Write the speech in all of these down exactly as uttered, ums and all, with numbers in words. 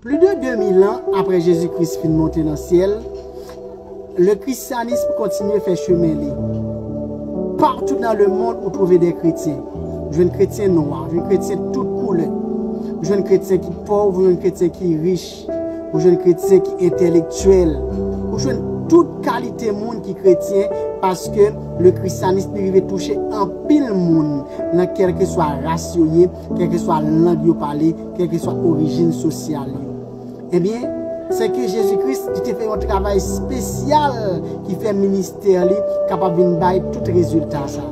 Plis de de mil an apre Jezi Kris fin monte nan syèl, le christianisme kontinye fè chemen li. Partout dans le monde, ou twouve de kretyen. Ou jwenn kretyen nwa, ou jwenn kretyen tout koulè. Ou jwenn kretyen ki pòv, ou jwenn kretyen ki rich. Ou jwenn kretyen ki entèlektyèl. Ou jwenn tout kalite moun ki kretyen, paske le christianisme rive touche anpil moun nan kèlkeswa ras yo ye, kèlkeswa lang yo pale, kèlkeswa orijin sosyal yo. Ebyen, se ke Jezi Kris, li te fè yon travay espesyal ki fè ministè li kapab vin bay tout rezilta sa.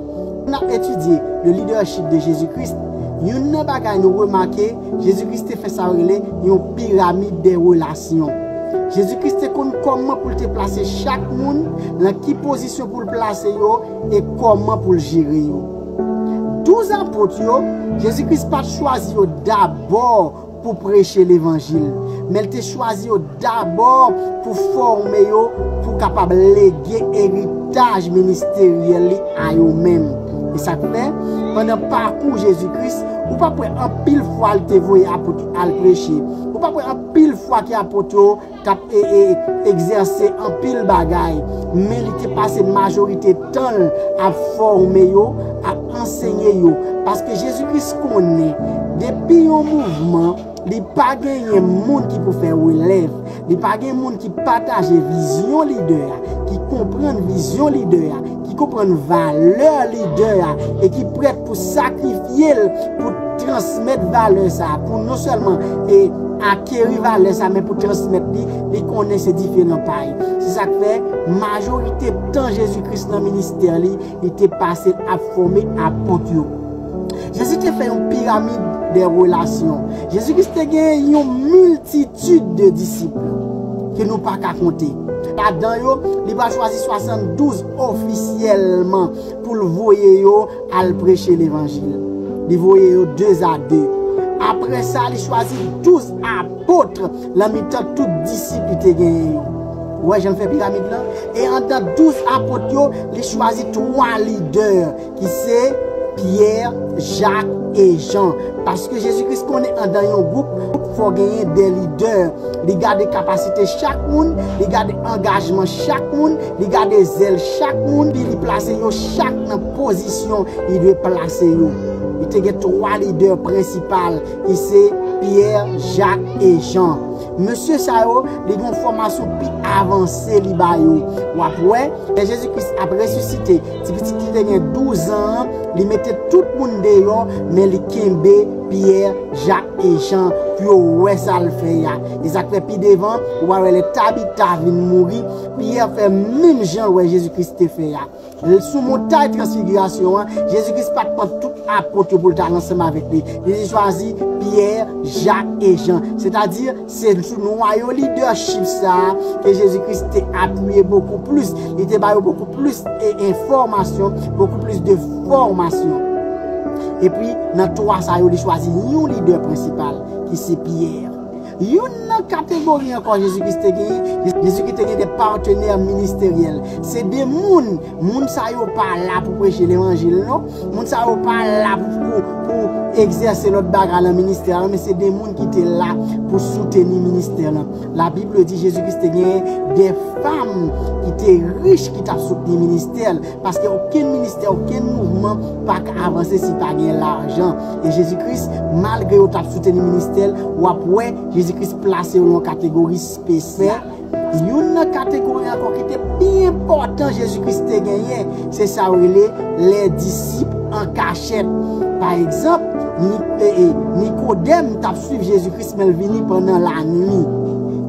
N ap etidye le leadership de Jezi Kris. Youn nan bagay nou remake, Jezi Kris te fè sa yo rele yon piramid de relasyon. Jezi Kris te konn kòman pou l te plase chak moun, nan ki pozisyon pou l plase yo, e kòman pou l jere yo. Douz apot yo, Jezi Kris pa t chwazi yo dabò pou preche levanjil, men l te chwazi yo dabò pou fòme yo, pou kapab lege eritaj ministeryèl li a yo menm. E sa k fè, pandan pakou Jezi Kris, ou p ap wè anpil fwa l te voye apot yo al preche. Ou p ap wè anpil fwa ke apot yo t ap e, e, egzèse anpil bagay, men li te pase majorite tan l ap fòme yo, ap ansenye yo. Paske Jezi Kris konnen, depi yon mouvman, li pa genyen moun ki pou fè relèv, li pa gen moun ki pataje vizyon lidè a, ki konprann vizyon lidè a, ki konprann valè lidè a, e ki prèt pou sakrifye l pou transmèt valè sa a, pou non sèlman e akeri valè sa a, men pou transmèt li, li konnen se dife nan pay. Se sa k fè, majorite tan Jezi Kris nan ministè li, li te pase ap fòme apot yo. Jezi te fè yon piramid de relasyon. Jezi Kris te gen yon miltitid de disip ke nou pa ka konte. Ladan yo, li va chwazi swasanndouz ofisyèlman pou l voye yo al preche levanjil. Li voye yo de a de. Apre sa, li chwazi douz apot nan mitan tout disip li te genyen yo. Ou wè jan l fè piramid lan? E anndan douz apot yo, li chwazi twa lidè ki se Pyè, Jak e Jan. Paske Jezi Kris konnen anndan yon gwoup, fò genyen de lidè. Li gade kapasite chak moun, li gade angajman chak moun, li gade zèl chak moun, pi li plase yo chak nan pozisyon li dwe plase yo. Li te gen twa lidè prensipal ki se Pyè, Jak e Jan. Mesye sa yo, li gen yon fòmasyon pi avanse li ba yo. W ap wè, lè Jezi Kris ap resisite, ti pitit ki te gen douz an an, li mete tout moun deyò, men li kenbe Pyè, Jak e Jan pou yo wè sa l fè a. E sa k fè pi devan, ou va wè lè Tabita vin mouri, Pyè fè menm jan l wè Jezi Kris te fè a. Sou montay Transfigirasyon an, Jezi Kris pa t pran tout apot yo pou l t al ansanm avèk li. Li te chwazi Pyè, Jak e Jan. Sètadi, se sou nwayo lidèchip sa a ke Jezi Kris te apiye bokou plis. Li te ba yo bokou plis e enfòmasyon, bokou plis de fòmasyon. Epi, nan twa sa yo, li chwazi yon lidè prensipal, ki se Pyè. Youn nan kategori ankò Jezi Kris te genyen, Jezi Kris te gen de patenè ministeryèl. Se de moun, moun sa yo pa la pou preche levanjil, non. Moun sa yo pa la pou, pou, pou egzèse lòt bagay nan ministè a, non, men se de moun ki te la pou souteni ministè lan. Labib di Jezi Kris te genyen de fanm ki te rich ki t ap soutni ministè l. Paske okenn ministè, okenn mouvman pa ka avanse si pa gen lajan. E Jezi Kris, malgre yo t ap souteni ministè l, w ap wè Jezi Kris plase yo nan yon kategori espesyal. Youn nan kategori ankò ki te pi enpòtan Jezi Kris te genyen, se sa yo rele lè disip an kachèt. Pa egzanp, Ni-, e, e, Nikodèm t ap swiv Jezi Kris, men l vini pandan lanwi.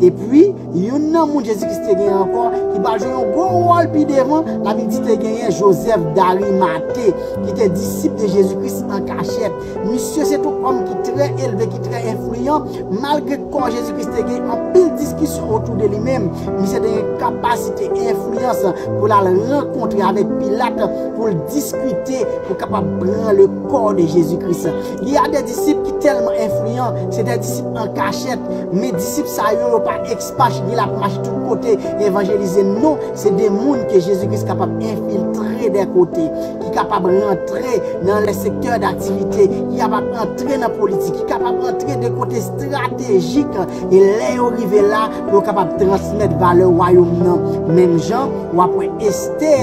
Epi, youn nan moun Jezi Kris te genyen ankò, ki pral jwe yon gwo wòl pi devan, Labib di te genyen Jozèf Darimate, ki te disip de Jezi Kris an kachèt. Misye se te yon òm ki trè elve, ki trè enfliyan, malgre kò Jezi Kris te gen anpil diskisyon otou de li menm, misye te gen kapasite enfliyans pou l al rankontre avèk Pilat, pou l diskite, pou kapab pran le corps de Jésus-Christ. Il y a des disciples ki tèlman enfliyan, se de disip an kachèt, men disip sa yo, yo pa ekspatriye l ap mache tout kote, evanjelize, non, se de moun ke Jezi Kris kapab enfiltre dè kote, ki kapab rantre nan lè sektè daktivite, ki kapab rantre nan politik, ki kapab rantre de kote estratejik, e lè yo rive la, pou yo kapab transmèt valè wayòm nan. Menm jan, w ap wè Estè,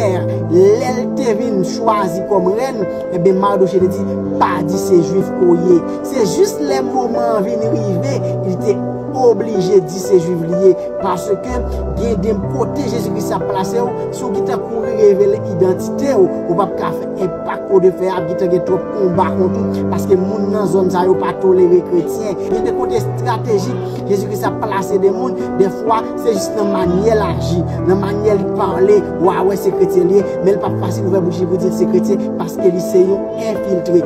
lè l te vin chwazi kòm rèn, ebyen, Madoche te di, pa di se Jwif ke w ye. Se jis lè moman an vin rive, li te oblije di se Jwif li ye. Paske gen de kote Jezi Kris ap plase w, si w gentan kouri revele idantite w, ou p ap ka fè enpak ke w te fè a, ap gentan gen twòp konba kont ou, paske moun nan zòn sa yo pa tolere kretyen. Gen de kote estratejik Jezi Kris ap plase de moun, dèfwa se jis nan manyè l aji, nan manyè l pale, w a wè se kretyen li ye, men l p ap fasil pou fè bouch li pou di l se kretyen, paske li se yon enfiltre.